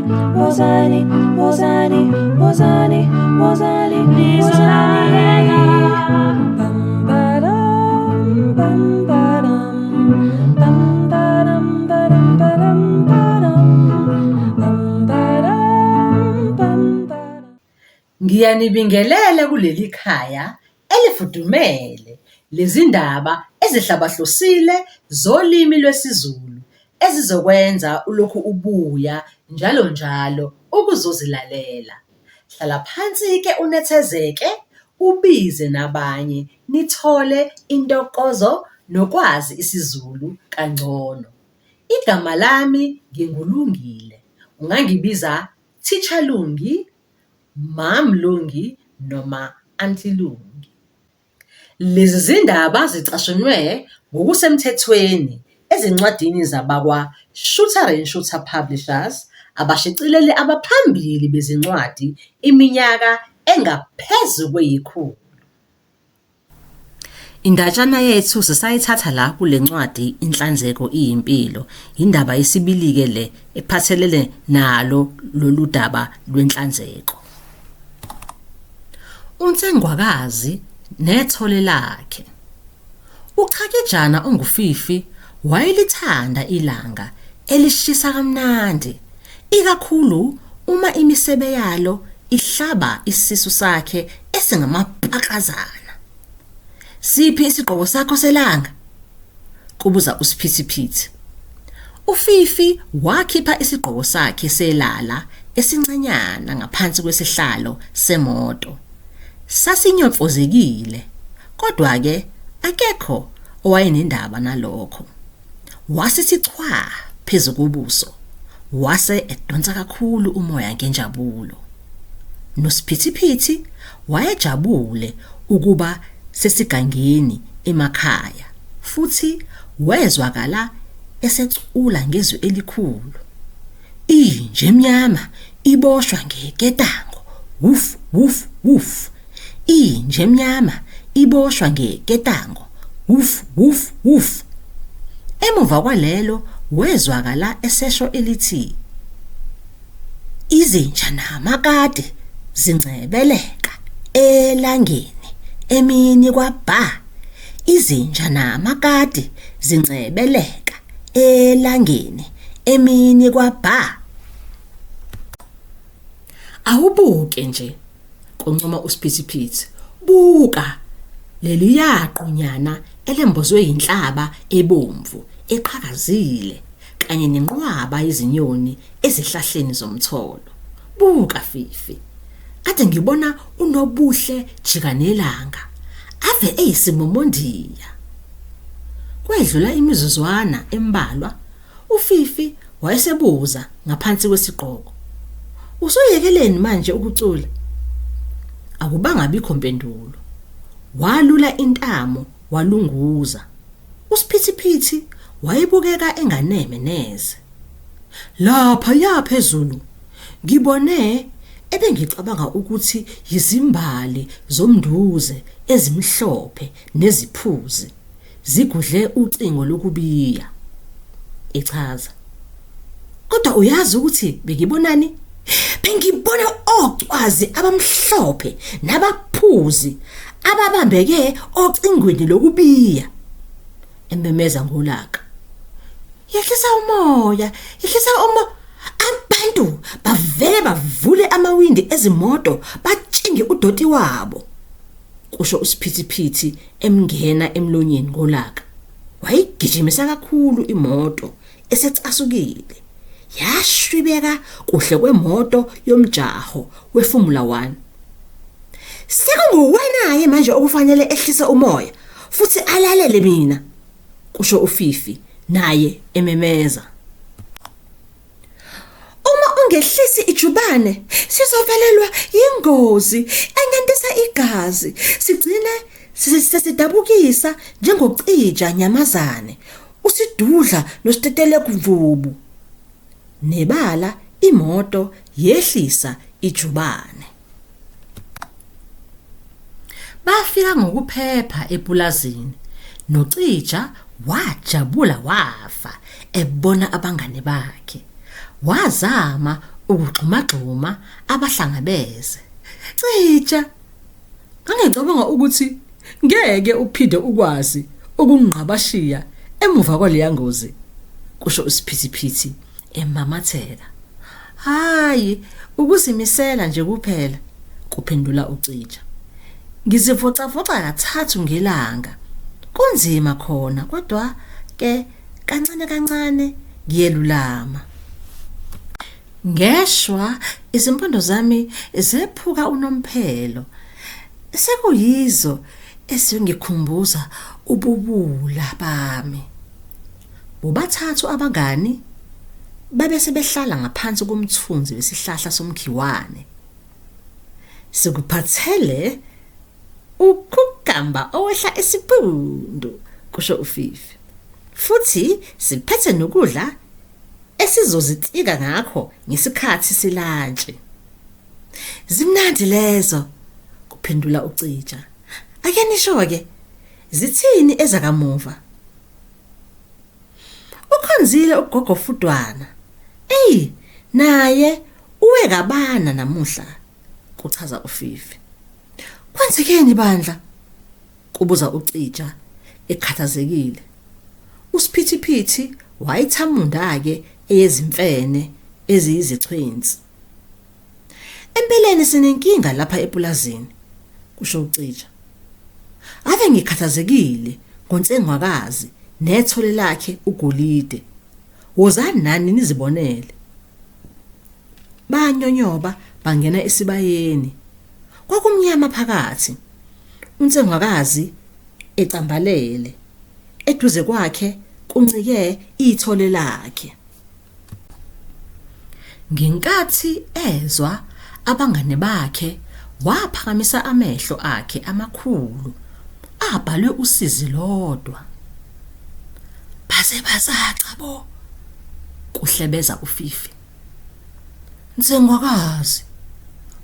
Wozani, wozani, wozani, wozani, wozani, nizolalela. Bam ba-dum, bam ba-dum, bam ba-dum, ba-dum, ba-dum, ba-dum, bam ba-dum, bam ba-dum. Ngiyanibingelela kuleli khaya elifudumele lezindaba ezihlabahlosile zolimi lwesiZulu ezizokwenza ulokhu ubuya njalo njalo ukuzozilalela. Hlala phansi-ke unethezeke, ubize nabanye nithole intokozo nokwazi isiZulu kangcono. Igama lami nginguLungile, ungangibiza Teacher Lungi, Mam Lungi noma Aunty Lungi. Lezi zindaba zicashunwe ngokusemthethweni ezincwadini zabakwa-Shuter and Shooter Publishers, abashicileli abaphambili bezincwadi iminyaka engaphezu kweyikhulu. Indatshana yethu sisayithatha la kule ncwadi Inhlanzeko Iyimpilo. Yindaba yesibili-ke le ephathelene nalo lolu daba lwenhlanzeko. Unsengwakazi nethole lakhe. UChakijana onguFifi wayelithanda ilanga elishisa kamnandi, ikakhulu uma imisebe yalo ihlaba isisu sakhe esingamapakazana. Siphi isigqoko sakho selanga? kubuza uSiphithiphithi. UFifi wakhipha isigqoko sakhe selala esincanyana ngaphansi kwesihlalo semoto. Sasinyomfozekile, kodwa-ke akekho owayenendaba nalokho. Wasithi chwa phezu kobuso, wase edonsa kakhulu umoya ngenjabulo. NoSiphithiphithi wayejabule ukuba sesigangeni emakhaya futhi wezwakala esecula ngezwi elikhulu. Inja emnyama iboshwa ngeketango, wuf wuf wuf. Inja emnyama iboshwa ngeketango, wuf wuf wuf. Emuva kwalelo wezwakala esesho elithi Izinja namakati zingcebeleka elangeni emini kwabha. Izinja namakati zingcebeleka elangeni emini kwabha. Awubuke nje, kuncoma uSiphithiphithi. Buka leliya qunyana elembozwe yinhlaba ebomvu eqhakazile kanye nenqwaba yezinyoni ezihlahleni zomtholo. Buka Fifi. Kade ngibona uNobuhle jika nelanga. Ave eyisimomondiya. Kwedlula imizuzwana embalwa, uFifi wayesebuza ngaphansi kwesigqoko. Usuyekeleni manje ukucula? Akubanga bikho mpendulo. Walula intamo walunguza. USiphithiphithi wayebukeka enganeme neze. Lapha ya phezulu ngibone ebengicabanga ukuthi yizimbali zomnduze ezimhlophe neziphuzi zigudle ucingo lokubiya. Echaza. Kodwa uyazi ukuthi bengibonani? Bengibona ocwazi abamhlophe nabaphuzi ababambeke ocingweni lokubiya. Ememeza ngolaka. Yehlisa umoya, yehlisa umoya. Abantu bavele bavule amawindi ezimoto batshinge udoti wabo. Kusho uSiphithiphithi emngena emlonyeni ngolaka. Wayigijimisa kakhulu imoto esecasukile. Yashwibeka kuhle kwemoto yomjaho weFormula 1. Sekunguwena-ke manje okufanele ehlise umoya futhi alalele mina, kusho uFifi naye ememeza. Uma ungehlisi ijubane sizovelelwa yingozi enyantisa igazi sigcine sesidabukisa njengocija nyamazane usidudla nositetelegu mvubu. Nebala imoto yehlisa ijubane. Bafika ngokuphepha epulazini noCija wajabula wafa ebona abangane bakhe. Wazama ukugxumagxuma abahlangabeze. Cija! Ngangicabanga ukuthi ngeke uphinde ukwazi ukungqabashiya emuva kwaleya ngozi, kusho uSiphithiphithi emamatheka. Hhayi, ukuzimisela nje kuphela, kuphendula uCija. Ngizivocavoca kathathu ngelanga. Kunzima khona kodwa ke kancane kancane ngiyelulama. Ngeshwa izimpondo zami zephuka unomphelo. Sekuyizo ezingikhumbuza ububula bami. Bobathathu abangani babe sebehlala ngaphansi komthunzi wesihlahla somkhiwane. Sikuphathele ukugamba owehla esiphundu, kusho uFifi. Futhi siphethe nokudla esizozitika ngakho ngesikhathi selantshi. Zimnandi lezo, kuphendula uCija. Ake nisho-ke, zithini ezakamuva? Ukhonzile ugogo Fudwana. Eyi, naye uwe kabana namuhla, kuchaza uFifi. Kwenzekeni bandla? Kubuza uCija ekhathazekile. USiphithiphithi wayithamunda-ke eyezimfene eziyizichwensi. Empeleni sinenkinga lapha epulazini, kusho uCija. Ave ngikhathazekile ngonsengwakazi nethole lakhe ugolide. Wozani nani nizibonele. Banyonyoba bangena esibayeni. Kwakumnyama phakathi. Unsengwakazi ecambalele. Eduze kwakhe kuncike ithole lakhe. Ngenkathi ezwa abangane bakhe waphakamisa amehlo akhe amakhulu abhalwe usizi lodwa. Baze bazaca bo, kuhlebeza uFifi. Nsengwakazi,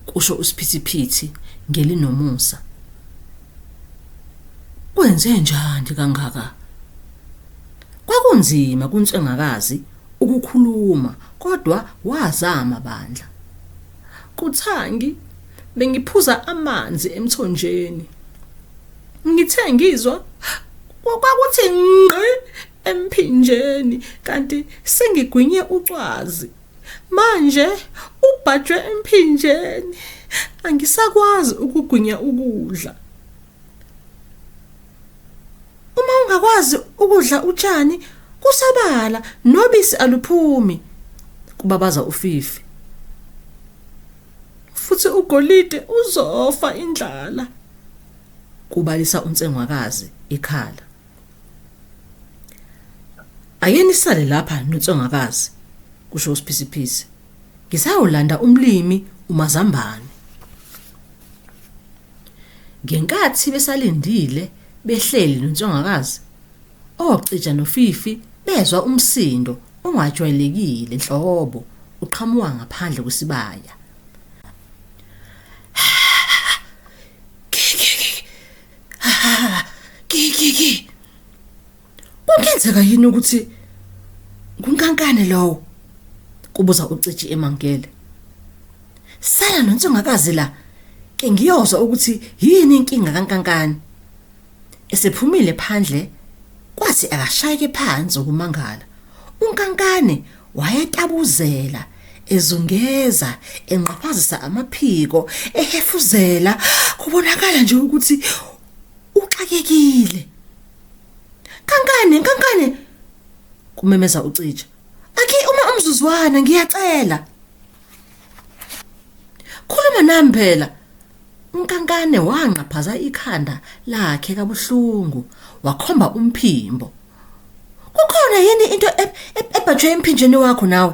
kusho uSiphithiphithi ngelinomusa. Kwenze njani kangaka? Kwakunzima kuNsengakazi ukukhuluma kodwa wazama bandla. Kuthangi bengiphuza amanzi emthonjeni. Ngithe ngizwa kwakuthi ngqi emphinjeni kanti sengigwinye ucwazi. Manje ubhajwe emphinjeni angisakwazi ukugwinya ukudla. Uma ungakwazi ukudla utshani kusobala nobisi aluphumi kubabaza uFifi. Futhi ugolide uzofa indlala kubalisa uNsengwakazi ekhala. Ake nisale lapha noNsengwakazi kusho uSiphisiphisi. Ngisayolanda umlimi uMazambane. Ngenkathi besalindile behleli noNsongakazi, oCija noFifi bezwa umsindo ongajwayelekile nhlobo uqhamuka ngaphandle kwesibaya. Kiki. Kungenzeka yini ukuthi ngunkankane lowo? Kubuza uCiji emangele. Sala nonsongakazi la ke ngiyozwa ukuthi yini inkinga kankankane. Esephumile phandle kwathi akashayeke phansi ukumangala. Unkankane wayetabuzela ezungeza enqaphazisa amaphiko ehefuzela kubonakala nje ukuthi uxakekile. Kankane, kankane kumemeza uCija. Ake uma umzuzwana ngiyacela. Khuluma nami phela. Unkankane wanqaphaza ikhanda lakhe kabuhlungu wakhomba umphimbo. Kukhona yini into ebhajwe emphinjeni wakho nawe?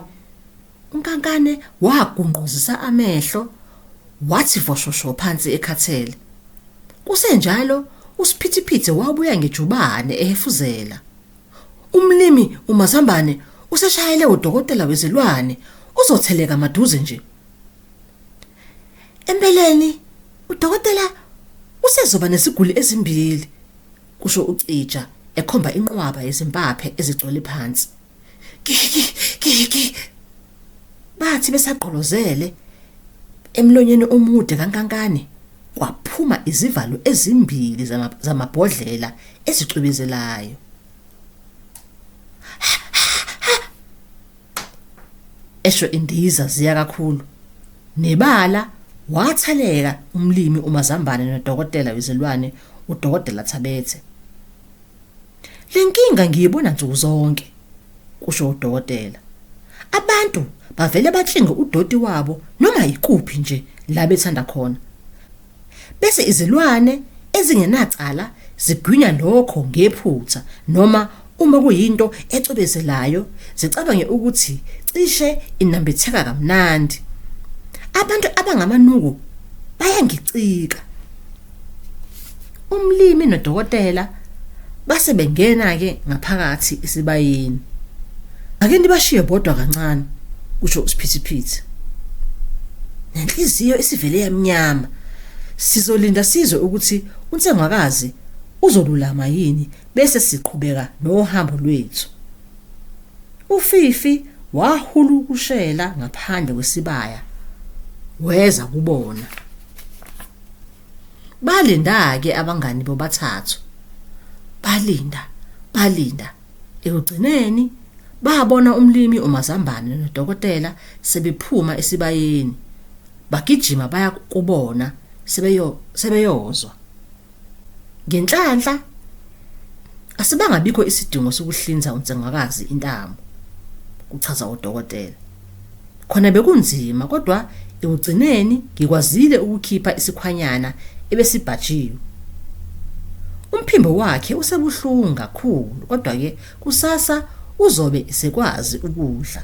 Unkankane wagungquzisa amehlo wathi voshosho phansi ekhathele. Kusenjalo uSiphithiphithi wabuya ngejubane ehefuzela. Umlimi uMazambane useshayele udokotela wezilwane uzotheleka maduze nje. Empeleni udokotela usezoba neziguli ezimbili kusho uCija ekhomba inqwaba yezimpaphe ezigcwele phansi. Kiki kiki. Bathi Ngesikhathi besagqolozele emlonyeni omude kankankane kwaphuma izivalo ezimbili zamabhodlela ezicwebezelayo. Esho indiza ziya kakhulu. Nebala watheleka umlimi uMazambane nodokotela wezilwane uDokotela Thabethe. Le nkinga ngiyibona nsuku zonke, kusho udokotela. Abantu bavele batshinge udoti wabo noma yikuphi nje la bethanda khona. Bese izilwane ezingenacala zigwinya lokho ngephutha noma uma kuyinto ecwebezelayo zicabange ukuthi cishe inambitheka kamnandi. Abantu abangamanuku bayangicika. Umlimi nodokotela base bengena-ke ngaphakathi esibayeni. Ake nibashiye bodwa kancane, kusho uSiphithiphithi. Nenhliziyo isivele yamnyama. Sizolinda sizwe ukuthi uNsengwakazi uzolulama yini bese siqhubeka nohambo lwethu. UFifi wahulukushela ngaphandle kwesibaya weza kubona. Balinda-ke abangani bobathathu. Balinda, balinda. Ekugcineni babona umlimi uMazambane nodokotela sebephuma esibayeni. Bagijima baya kubona sebeyo sebeyozwa. Ngenhlanhla asibangabikho isidingo sokuhlinza uNsengwakazi intamo, kuchaza udokotela. Khona bekunzima kodwa ekugcineni ngikwazile ukukhipha isikhwanyana ebesibhajiwe. Umphimbo wakhe usebuhlungu kakhulu kodwa-ke kusasa uzobe esekwazi ukudla.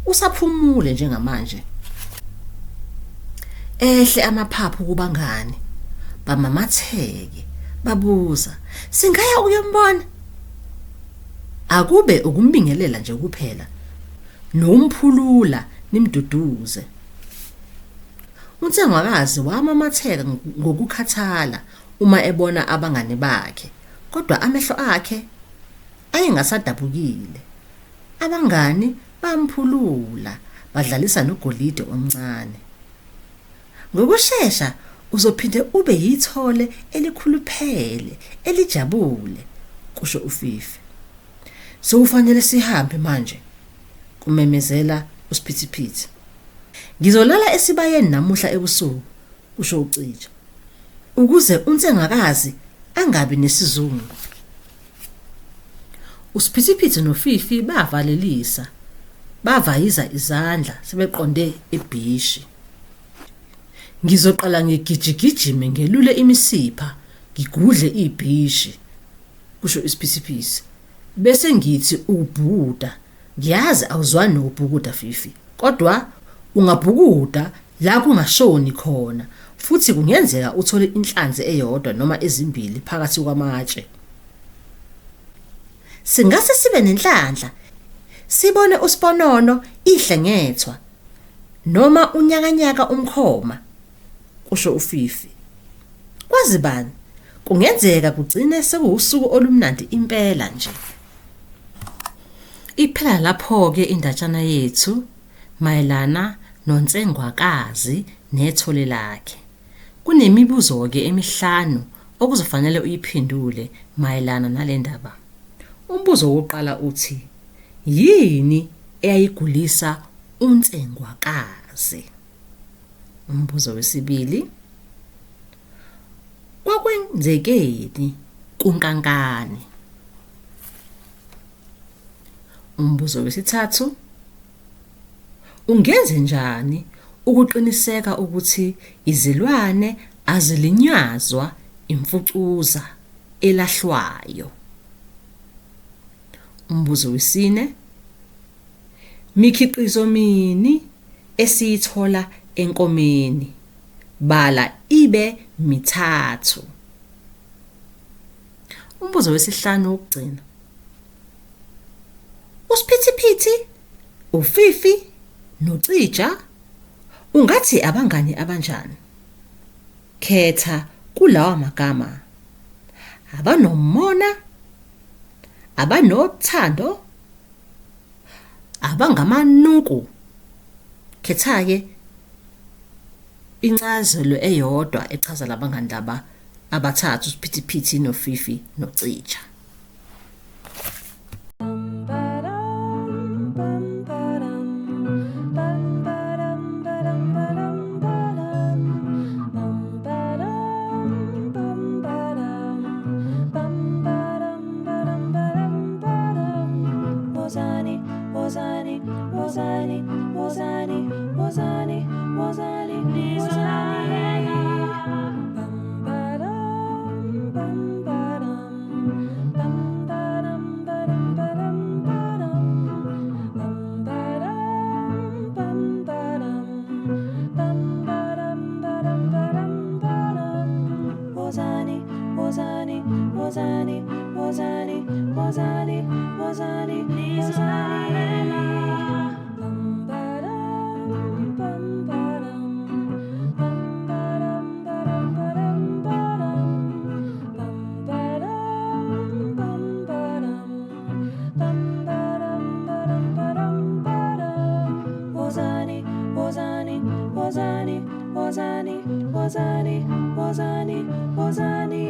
Usaphumule njengamanje. Ehle amaphaphu kubangani. Bamamatheke, babuza, singaya ukuyombona? Akube ukumbingelela nje kuphela. Nomphulula nimduduze. UNsengwakazi wamamatheka ngokukhathala uma ebona abangani bakhe, kodwa amehlo akhe ayengasadabukile. Abangani bamphulula, badlalisa nogolide omncane. Ngokushesha uzophinde ube yithole elikhuluphele, elijabule, kusho uFifi. Sekufanele sihambe manje, kumemezela uSiphithiphithi. Ngizolala esibayeni namuhla ebusuku, kusho uCija, ukuze uNsengakazi angabi nesizungu. USiphithiphithi noFifi bavalelisa, bavayiza izandla sebeqonde ebhishi. Ngizoqala ngigijigijime ngelule imisipha, ngigudle ibhishi, kusho isiphithiphithi. Bese ngithi ukubhukuda. Ngiyazi awuzwani nokubhukuda Fifi, kodwa ungabhukuda la kungashoni khona futhi kungenzeka uthole inhlanzi eyodwa noma ezimbili phakathi kwamatshe. Singase sibe nenhlanhla sibone uSponono ihlengethwa noma unyakanyaka umkhoma, kusho uFifi. Kwazi bani, kungenzeka kugcine sekuwusuku olumnandi impela nje. Iphela lapho-ke indatshana yethu mayelana noNsengwakazi nethole lakhe. Kunemibuzo-ke emihlanu okuzofanele uyiphendule mayelana nale ndaba. Umbuzo wokuqala uthi, yini eyayigulisa uNsengwakazi? Umbuzo wesibili, kwakwenzekeni kuNkankane? Umbuzo wesithathu, ungenze njani ukuqiniseka ukuthi izilwane azilinyazwa imfucuza elahlwayo? Umbuzo wesine, Mikhiqizo mini esiyithola enkomeni? Bala ibe mithathu. Umbuzo wesihlanu wokugcina. USiphithiphithi, uFifi noCija ungathi abangani abanjani? Khetha kulawa magama. Abanomona, abanothando, abangamanuku. Khetha-ke incazelo eyodwa echaza labangani laba abathathu, uSiphithiphithi noFifi noCitsha. Wozani, wozani, wozani, wozani, wozani, wozani, nizolalela. Bam ba-dum, bam ba-dum, bam ba-dum, ba-dum, ba-dum, ba-dum, bam ba-dum, bam ba-dum, bam ba-dum, ba-dum, ba-dum, ba-dum. Wozani, wozani, wozani, wozani, wozani, wozani, nizolalela. Bam ba-dum, bam ba-dum, bam ba-dum, ba-dum, ba-dum, ba-dum, bam ba-dum, bam ba-dum, bam ba-dum, ba-dum, ba-dum, ba-dum. Wozani, wozani, wozani, wozani, wozani, wozani, wozani.